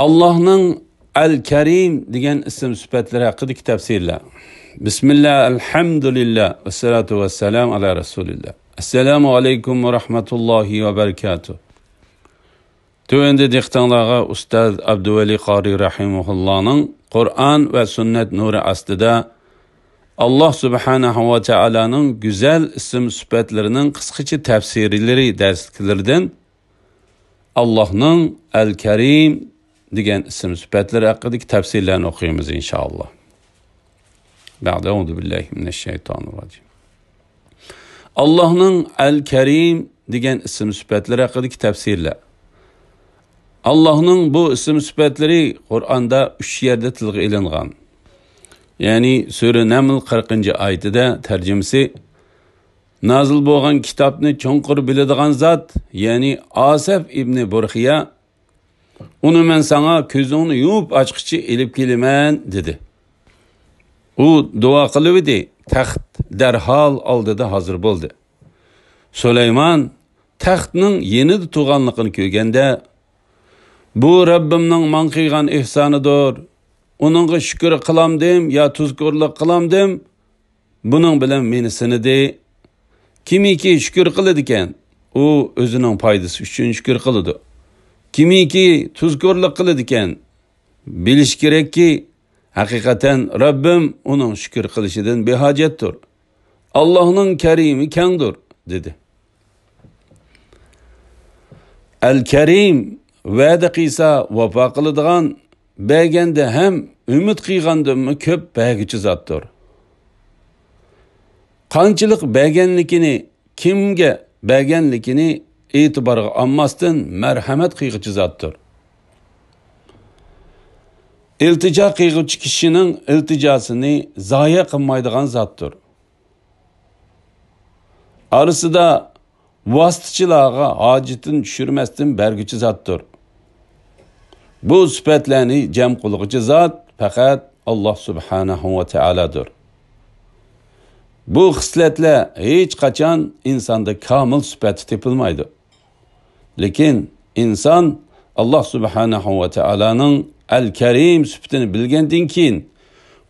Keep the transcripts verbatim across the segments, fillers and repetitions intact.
ئاللاھنىڭ ئەل كەرىم دېگەن ئىسىم سۈپەتلىرى ھەققىدىكى تەپسىرلەر. بىسمىللا، ئەلھەمدۇلىللا، ۋەسسالاتۇ ۋەسسالامۇ ئالا رەسۇلىللا. ئەسسالامۇ ئەلەيكۇم ۋە رەھمەتۇللاھى ۋە بەرىكاتۇھ. تۆۋەندە دىققىتىڭلارغا ئۇستاز ئابدۇۋەلى قارى رەھىمەھۇللانىڭ قۇرئان ۋە سۈننەت نۇرى ئاستىدا ئاللاھ سۇبھانەھۇ ۋە تائالانىڭ گۈزەل ئىسىم سۈپەتلىرىنىڭ قىسقىچە تەپسىرلىرى دەرسلىكلىرىدىن ئاللاھنىڭ ئەل كەرىم دېگەن ئىسىم سۈپەتلىرى ھەققىدىكى تەپسىرلەرنى ئوقۇيمىز، ئىنشائاللاھ. بەئدە، ئەئۇزۇ بىللاھى مىنەششەيتانىررەجىم. ئاللاھنىڭ ئەل كەرىم دېگەن ئىسىم سۈپەتلىرى ھەققىدىكى تەپسىرلەر. ئاللاھنىڭ بۇ ئىسىم سۈپەتلىرى قۇرئاندا ئۈچ يەردە تىلغا ئېلىنغان. يەنى سۈرە نەمل قىرىقىنچى ئايىتىدە، تەرجىمىسى، نازىل بولغان كىتابنى چوڭقۇر بىلىدىغان زات، يەنى ئاسەف ئىبنى بۇرخىيا، ئۇنى مەن ساڭا كۆزۈڭنى يۇمۇپ ئاچقۇچە ئېلىپ كېلىمەن، دېدى. ئۇ دۇئا قىلىۋىدى، تەخت دەرھال ئالدىدا ھازىر بولدى. سۇلايمان تەختنىڭ يېنىدا تۇرغانلىقىنى كۆرگەندە، بۇ رەببىمنىڭ ماڭا قىلغان ئېھسانىدۇر. ئۇنىڭغا شۈكۈر قىلامدىم يا تۇزكورلۇق قىلامدىم، بۇنىڭ بىلەن مېنى سىنىدى. كىمكى شۈكۈر قىلىدىكەن، ئۇ ئۆزىنىڭ پايدىسى ئۈچۈن شۈكۈر قىلىدۇ. كىمكى تۇزكورلۇق قىلىدىكەن، بىلىش كېرەككى، ھەقىقەتەن رەببىم ئۇنىڭ شۈكۈر قىلىشىدىن بىھاجەتتۇر. ئاللاھنىڭ كەرىمى كەڭدۇر، دېدى. ئەل كەرىم، ۋەدە قىلسا ۋاپا قىلىدىغان، بەرگەندە ھەم ئۈمىد قىلغاندىنمۇ كۆپ بەرگۈچى زاتتۇر. قانچىلىق بەرگەنلىكىنى، كىمگە بەرگەنلىكىنى ئېتىبارغا ئالماستىن مەرھەمەت قىلغۇچى زاتتۇر. ئىلتىجا قىلغۇچى كىشىنىڭ ئىلتىجاسىنى زايە قىلمايدىغان زاتتۇر. ئارىسىدا ۋاسىتىچىلارغا ھاجىتىنى چۈشۈرمەستىن بەرگۈچى زاتتۇر. بۇ سۈپەتلەرنى جەم قىلغۇچى زات پەقەت ئاللاھ سۇبھانەھۇ ۋە تائالادۇر. بۇ خىسلەتلەر ھېچقاچان ئىنساندا كامىل سۈپەتتە تېپىلمايدۇ. لېكىن ئىنسان ئاللاھ سۇبھانەھۇ ۋە تائالانىڭ ئەل كەرىم سۈپىتىنى بىلگەندىن كېيىن،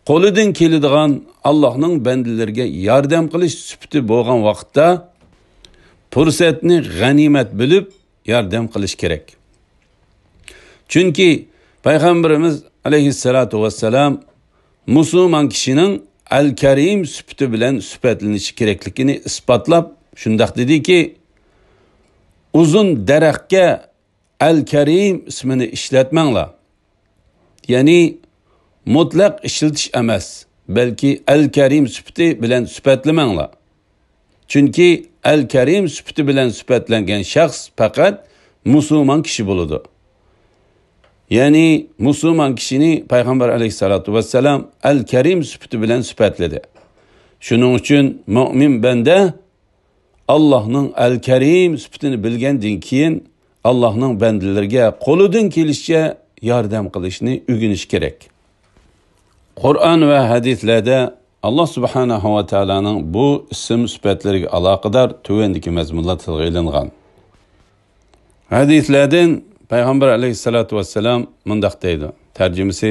قولىدىن كېلىدىغان ئاللاھنىڭ بەندىلىرىگە ياردەم قىلىش سۈپىتى بولغان ۋاقىتتا، پۇرسەتنى غەنىيمەت بىلىپ ياردەم قىلىش كېرەك. چۈنكى پەيغەمبىرىمىز ئەلەيھىسسالاتۇ ۋەسسالام مۇسۇلمان كىشىنىڭ ئەل كەرىم سۈپىتى بىلەن سۈپەتلىنىشى كېرەكلىكىنى ئىسپاتلاپ شۇنداق دېدىكى، ئۇزۇن دەرەخكە ئەل كەرىم ئىسمىنى ئىشلەتمەڭلار. يەنى مۇتلەق ئىشلىتىش ئەمەس، بەلكى ئەل كەرىم سۈپىتى بىلەن سۈپەتلىمەڭلار. چۈنكى ئەل كەرىم سۈپىتى بىلەن سۈپەتلەنگەن شەخس پەقەت مۇسۇلمان كىشى بولىدۇ. يەنى مۇسۇلمان كىشىنى پەيغەمبەر ئەلەيھىسسالاتۇ ۋەسسالام ئەل كەرىم سۈپىتى بىلەن سۈپەتلىدى. شۇنىڭ ئۈچۈن مۆمىن بەندە ئاللاھنىڭ ئەل كەرىم سۈپىتىنى بىلگەندىن كېيىن، ئاللاھنىڭ بەندىلىرىگە قولىدىن كېلىشىچە ياردەم قىلىشنى ئۆگىنىشى كېرەك. قۇرئان ۋە ھەدىسلەردە ئاللاھ سۇبھانەھۇ ۋە تائالانىڭ بۇ ئىسىم سۈپەتلىرىگە ئالاقىدار تۆۋەندىكى مەزمۇنلار تىلغا ئېلىنغان. ھەدىسلەردىن پەيغەمبەر ئەلەيھىسسالاتۇ ۋەسسالام مۇنداق دەيدۇ، تەرجىمىسى،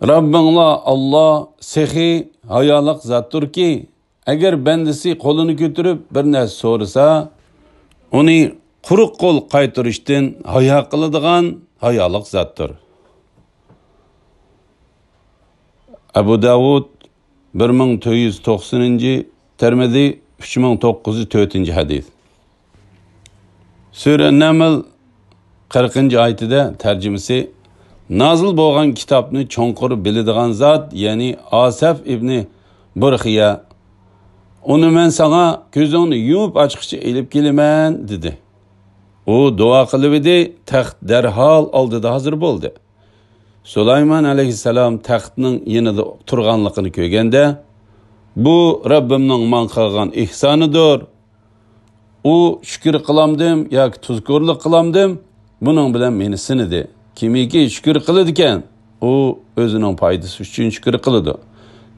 رەببىڭلار ئاللاھ سېخىي، ھايالىق زاتتۇركى، ئەگەر بەندىسى قولىنى كۆتۈرۈپ بىر نەرسە سورىسا، ئۇنى قۇرۇق قول قايتۇرۇشتىن ھايا قىلىدىغان ھايالىق زاتتۇر. ئەبۇ داۋۇد، بىر مىڭ تۆت يۈز توقسىنىنچى، تىرمىزى، ئۈچ مىڭ توققۇز يۈز تۆتىنچى ھەدىس. سۈرە نەمل قىرىقىنچى ئايىتىدە، تەرجىمىسى، نازىل بولغان كىتابنى چوڭقۇر بىلىدىغان زات، يەنى ئاسەف ئىبنى بۇرخىيە، ئۇنى مەن ساڭا كۆزۈڭنى يۇمۇپ ئاچقۇچە ئېلىپ كېلىمەن، دېدى. ئۇ دۇئا قىلىۋىدى، تەخت دەرھال ئالدىدا ھازىر بولدى. سۇلايمان ئەلەيھىسسالام تەختنىڭ يېنىدا تۇرغانلىقىنى كۆرگەندە، بۇ رەببىمنىڭ ماڭا قىلغان ئېھسانىدۇر. ئۇ شۈكۈر قىلامدىم ياكى تۇزكورلۇق قىلامدىم، بۇنىڭ بىلەن مېنى سىنىدى. كىمكى شۈكۈر قىلىدىكەن، ئۇ ئۆزىنىڭ پايدىسى ئۈچۈن شۈكۈر قىلىدۇ.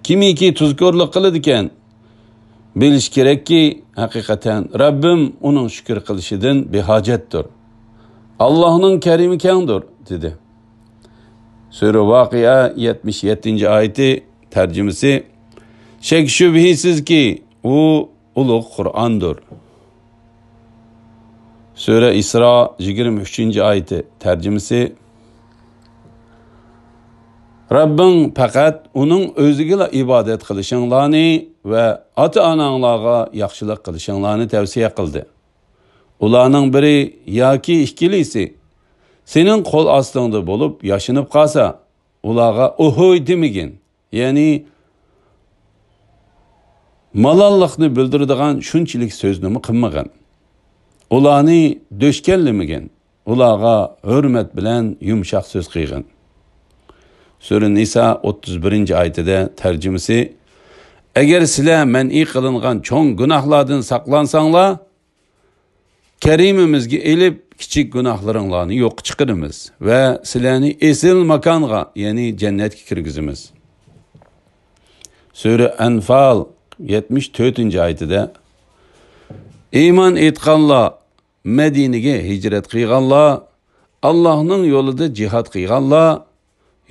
كىمكى تۇزكورلۇق قىلىدىكەن، بىلىش كېرەككى، ھەقىقەتەن رەببىم ئۇنىڭ شۈكۈر قىلىشىدىن بىھاجەتتۇر. «ئاللاھنىڭ كەرىمى كەڭدۇر» دېدى. سۈرە ۋاقىئە يەتمىش يەتتىنچى ئايىتى، تەرجىمىسى: شەك-شۈبھىسىزكى، ئۇ ئۇلۇغ قۇرئاندۇر. سۈرە ئىسرا يىگىرمە ئۈچىنچى ئايىتى، تەرجىمىسى: رەببىڭ پەقەت ئۇنىڭ ئۆزىگىلا ئىبادەت قىلىشىڭلارنى ۋە ئاتا-ئاناڭلارغا ياخشىلىق قىلىشىڭلارنى تەۋسىيە قىلدى. ئۇلارنىڭ بىرى ياكى ئىككىلىسى سېنىڭ قول ئاستىڭدا بولۇپ ياشىنىپ قالسا، ئۇلارغا ئوھوي دېمىگىن، يەنى مالاللىقنى بىلدۈرىدىغان شۇنچىلىك سۆزنىمۇ قىلمىغىن. ئۇلارنى دۆشكەنلىمىگىن، ئۇلارغا ھۆرمەت بىلەن يۇمشاق سۆز قىلغىن. سۈرە نىسا ئوتتۇز بىرىنچى ئايىتىدە، تەرجىمىسى: ئەگەر سىلەر مەنئى قىلىنغان چوڭ گۇناھلاردىن ساقلانساڭلار، كەرىمىمىزگە ئېلىپ، كىچىك گۇناھلىرىڭلارنى يوققا چىقىرىمىز ۋە سىلەرنى ئېسىل ماكانغا، يەنى جەننەتكە كىرگۈزىمىز. سۈرە ئەنفال يەتمىش تۆتىنچى ئايىتىدە، ئىمان ئېيتقانلار، مەدىنىگە ھىجرەت قىلغانلار، ئاللاھنىڭ يولىدا جىھاد قىلغانلار،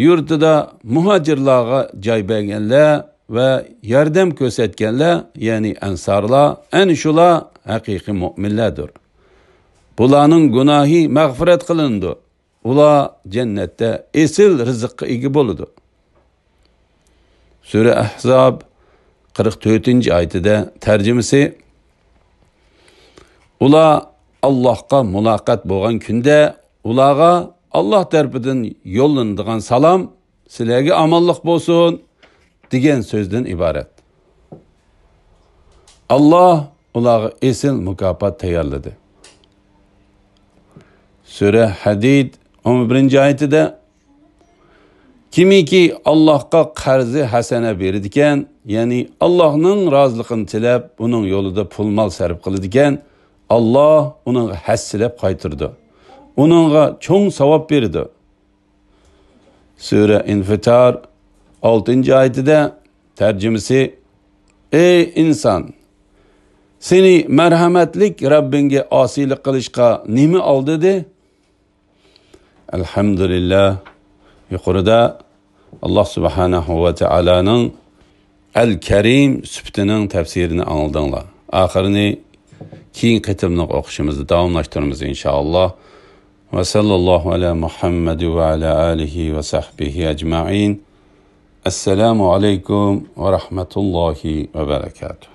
يۇرتىدا مۇھاجىرلارغا جاي بەرگەنلەر ۋە ياردەم كۆرسەتكەنلەر، يەنى ئەنسارلار، ئەنە شۇلار ھەقىقىي مۆمىنلەردۇر. بۇلارنىڭ گۇناھى مەغپىرەت قىلىنىدۇ. ئۇلار جەننەتتە ئېسىل رىزىققا ئىگە بولىدۇ. سۈرە ئەھزاب قىرىق تۆتىنچى ئايىتىدە، تەرجىمىسى: ئۇلار ئاللاھقا مۇلاقات بولغان كۈندە ئۇلارغا ئاللاھ تەرىپىدىن يوللىنىدىغان سالام، سىلەرگە ئامانلىق بولسۇن، دېگەن سۆزدىن ئىبارەت. ئاللاھ ئۇلارغا ئېسىل مۇكاپات تەييارلىدى. سۈرە ھەدىد ئون بىرىنچى ئايىتىدە، كىمكى ئاللاھقا قەرزى ھەسەنە بېرىدىكەن، يەنى ئاللاھنىڭ رازىلىقىنى تىلەپ، ئۇنىڭ يولىدا پۇل-مال سەرپ قىلىدىكەن، ئاللاھ ئۇنىڭغا ھەسسىلەپ قايتۇرىدۇ. ئۇنىڭغا چوڭ ساۋاب بېرىدۇ. سۈرە ئىنفىتار ئالتىنچى ئايىتىدە، تەرجىمىسى: ئەي ئىنسان، سېنى مەرھەمەتلىك رەببىڭگە ئاسىيلىق قىلىشقا نېمە ئالدىدى؟ ئەلھەمدۇلىللا، يۇقىرىدا ئاللاھ سۇبھانەھۇ ۋە تائالانىڭ ئەل كەرىم سۈپىتىنىڭ تەپسىرىنى ئاڭلىدىڭلار. ئاخىرىنى كېيىنكى قېتىملىق ئوقۇشىمىزدا داۋاملاشتۇرىمىز، ئىنشائاللاھ. ۋە سەللەللاھۇ ئەلا مۇھەممەد ۋە ئەلا ئالىھى ۋە سەھبىھى ئەجمەئىن. ئەسسالامۇ ئەلەيكۇم ۋە رەھمەتۇللاھى ۋە بەرەكاتۇھ.